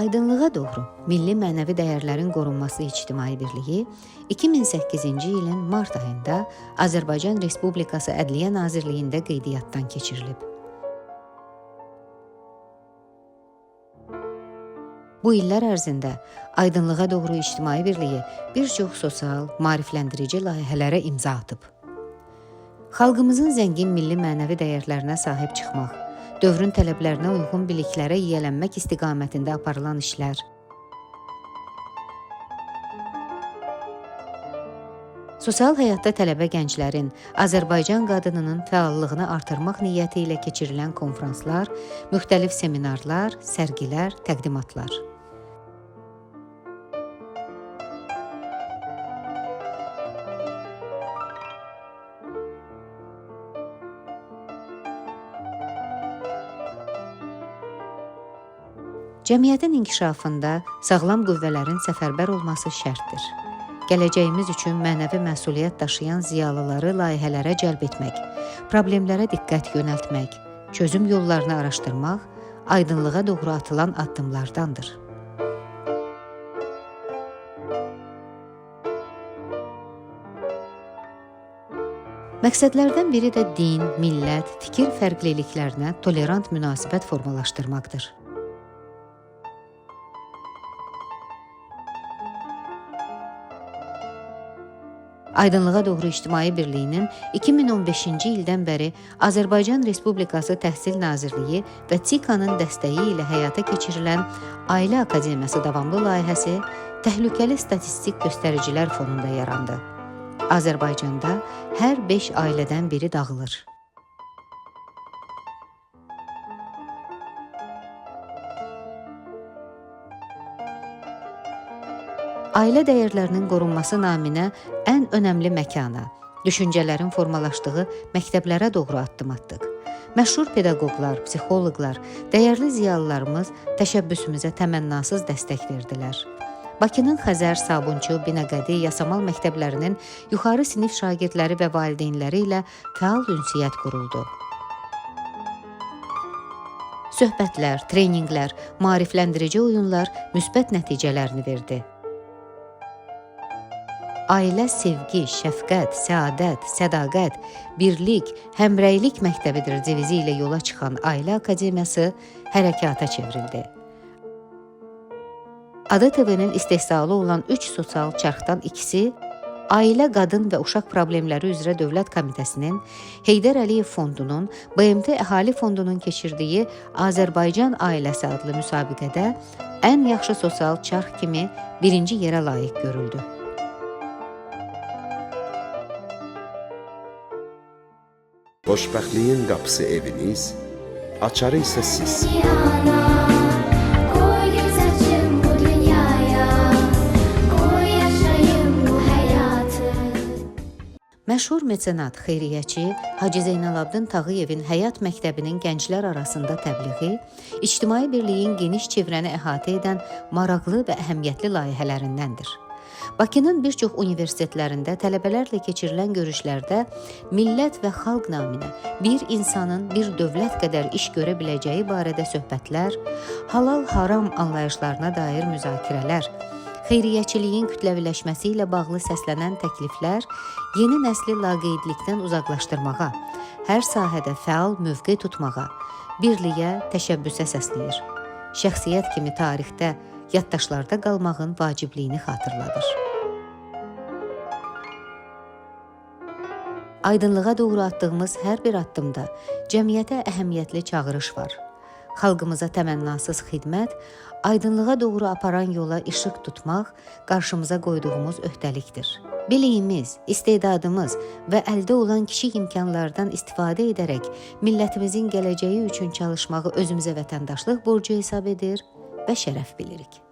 Aydınlığa doğru milli mənəvi dəyərlərin qorunması ictimai birliyi 2008-ci ilin mart ayında Azərbaycan Respublikası Ədliyyə Nazirliyində qeydiyyatdan keçirilib. Bu illər ərzində Aydınlığa doğru ictimai birliyi bir çox sosial, maarifləndirici layihələrə imza atıb. Xalqımızın zəngin milli mənəvi dəyərlərinə sahib çıxmaq, dövrün tələblərinə uyğun biliklərə yiyələnmək istiqamətində aparılan işlər, sosial həyatda tələbə gənclərin, Azərbaycan qadınının fəallığını artırmaq niyyəti ilə keçirilən konfranslar, müxtəlif seminarlar, sərgilər, təqdimatlar. Cəmiyyətin inkişafında sağlam qüvvələrin səfərbər olması şərtdir. Gələcəyimiz üçün mənəvi məsuliyyət daşıyan ziyalıları layihələrə cəlb etmək, problemlərə diqqət yönəltmək, çözüm yollarını araşdırmaq aydınlığa doğru atılan addımlardandır. Məqsədlərdən biri də din, millət, fikir fərqliliklərinə tolerant münasibət formalaşdırmaqdır. Aydınlığa doğru İctimai Birliyinin 2015-ci ildən bəri Azərbaycan Respublikası Təhsil Nazirliyi və TİKA-nın dəstəyi ilə həyata keçirilən Ailə Akademiyası davamlı layihəsi təhlükəli statistik göstəricilər fonunda yarandı. Azərbaycanda hər 5 ailədən biri dağılır. Ailə dəyərlərinin qorunması naminə ən önəmli məkana, düşüncələrin formalaşdığı məktəblərə doğru addım atdıq. Məşhur pedaqoqlar, psixoloqlar, dəyərli ziyalılarımız təşəbbüsümüzə təmənnasız dəstək verdilər. Bakının Xəzər, Sabunçu, Binəqədi, Yasamal məktəblərinin yuxarı sinif şagirdləri və valideynləri ilə fəal ünsiyyət quruldu. Söhbətlər, treninqlər, maarifləndirici oyunlar müsbət nəticələrini verdi. Ailə sevgi, şəfqət, səadət, sədaqət, birlik, həmrəylik məktəbidir devizi ilə yola çıxan Ailə Akademiyası hərəkata çevrildi. Ada TV-nin istehsalı olan 3 sosial çarxdan ikisi Ailə, Qadın və Uşaq Problemləri üzrə Dövlət Komitəsinin, Heydər Əliyev Fondunun, BMT Əhali Fondunun keçirdiyi Azərbaycan Ailəsi adlı müsabiqədə ən yaxşı sosial çarx kimi birinci yerə layiq görüldü. Xoşbəxtliyin qapısı eviniz, açarı isə siz. Yana, koy göz açım bu dünyaya, koy yaşayım bu hayatı. Məşhur metsenat, xeyriyyəçi Hacı Zeynalabdin Tağıyevin Həyat Məktəbinin gənclər arasında təbliği, ictimai birliyin geniş çevrəni əhatə edən maraqlı və əhəmiyyətli layihələrindəndir. Bakının bir çox universitetlərində tələbələrlə keçirilən görüşlərdə millət və xalq naminə bir insanın bir dövlət qədər iş görə biləcəyi barədə söhbətlər, halal-haram anlayışlarına dair müzakirələr, xeyriyyəçiliyin kütləviləşməsi ilə bağlı səslənən təkliflər yeni nəsli laqeydlikdən uzaqlaşdırmağa, hər sahədə fəal mövqe tutmağa, birliyə, təşəbbüsə səsləyir. Şəxsiyyət kimi tarixdə yaddaşlarda qalmağın vacibliyini xatırladır. Aydınlığa doğru atdığımız hər bir addımda cəmiyyətə əhəmiyyətli çağırış var. Xalqımıza təmənnasız xidmət, aydınlığa doğru aparan yola işıq tutmaq qarşımıza qoyduğumuz öhdəlikdir. Biliyimiz, istedadımız və əldə olan kiçik imkanlardan istifadə edərək millətimizin gələcəyi üçün çalışmağı özümüzə vətəndaşlıq borcu hesab edir və şərəf bilirik.